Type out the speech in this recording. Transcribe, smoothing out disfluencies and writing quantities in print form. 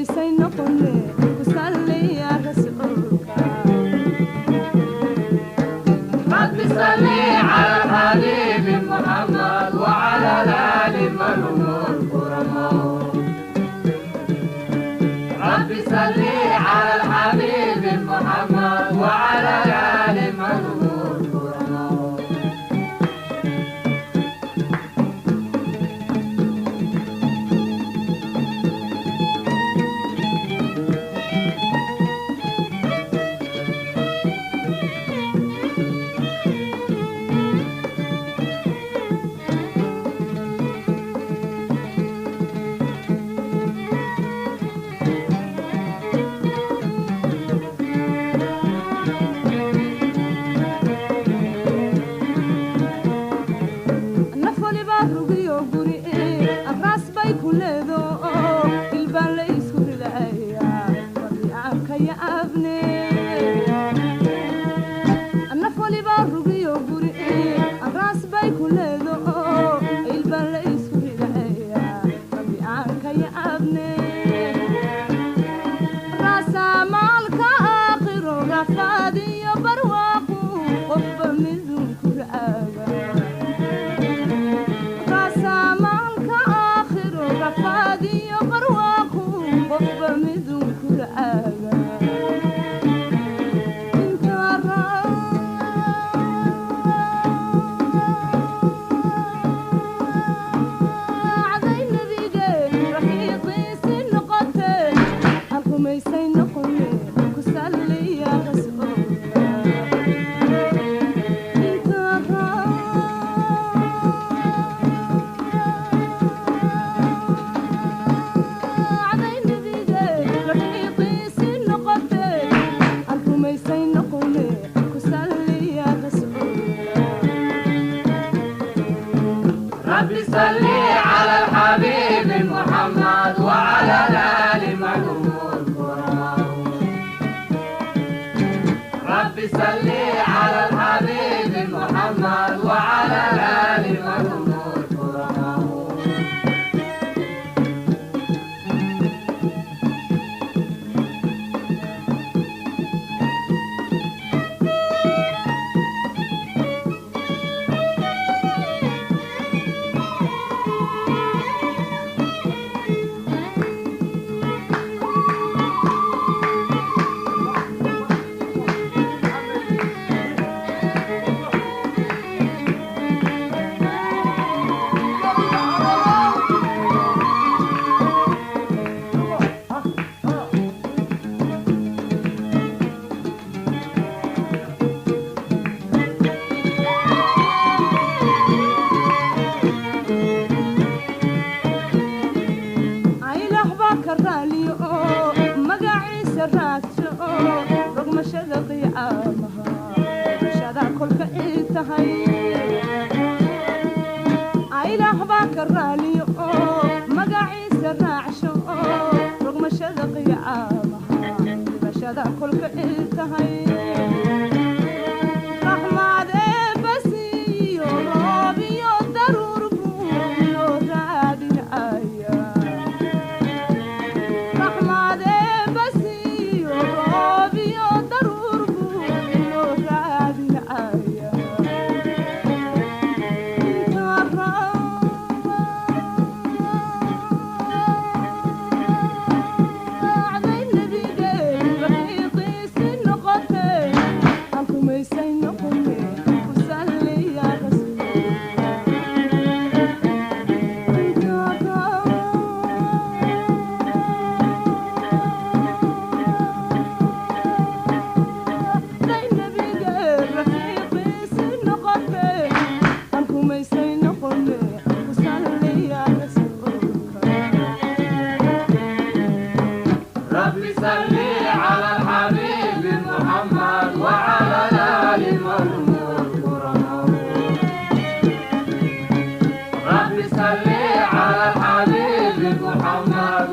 Rumaysay noqone ku salliya rasuulka. رب صل على الحبيب محمد وعلى الآل من هم الكرماء. رب صل على الحبيب محمد وعلى الآل من هم الكرماء. Naf waliba rugiyo guri raas bay ku leedo, ilbaan la isku ridaya rabicaabkaya abne. Naf waliba rugiyo guri raas bay ku leedo, ilbaan la isku ridaya rabicaabkaya abne. Raasamaalka aakhiro rafaad iyo barwaaqu qofba midun ku raaga. Raasamaalka aakhiro rafaad iyo barwaaqu qofba midun ku raaga. Inta raacday nabigeen rafiiqiisi noqotee aan rumaysay noqone ku salliya rasuulka. Inta raacday nabigeen rafiiqiisi noqotee aan rumaysay noqone ku salliya rasuulka. رب صل على الحبيب محمد وعلى الآل من هم الكرماء. رب صل على الحبيب محمد وعلى الآل من هم الكرماء. Ilaah baa ka raaliyo oo magaciisa raadsho oo rogmashada qiyaamaha rogmashada kolka ay tahay. Ilaah baa ka raaliyo oo magaciisa raacsho oo rogmashada qiyaamaha rogmashada kolka ay tahay. Raxmaad eebba siiyo roob iyo daruur buu inoo raadinaya. Raxmaad eebba siiyo roob iyo daruur buu inoo raadinaya. Inta raacday nabigeen rafiiqiisi noqotee aan rumaysay noqone ku salliya rasuulka. Inta raacday nabigeen rafiiqiisi noqotee aan rumaysay noqone ku salliya rasuulka. رب صل على الحبيب محمد وعلى الآل من هم الكرماء. رب صل على الحبيب محمد.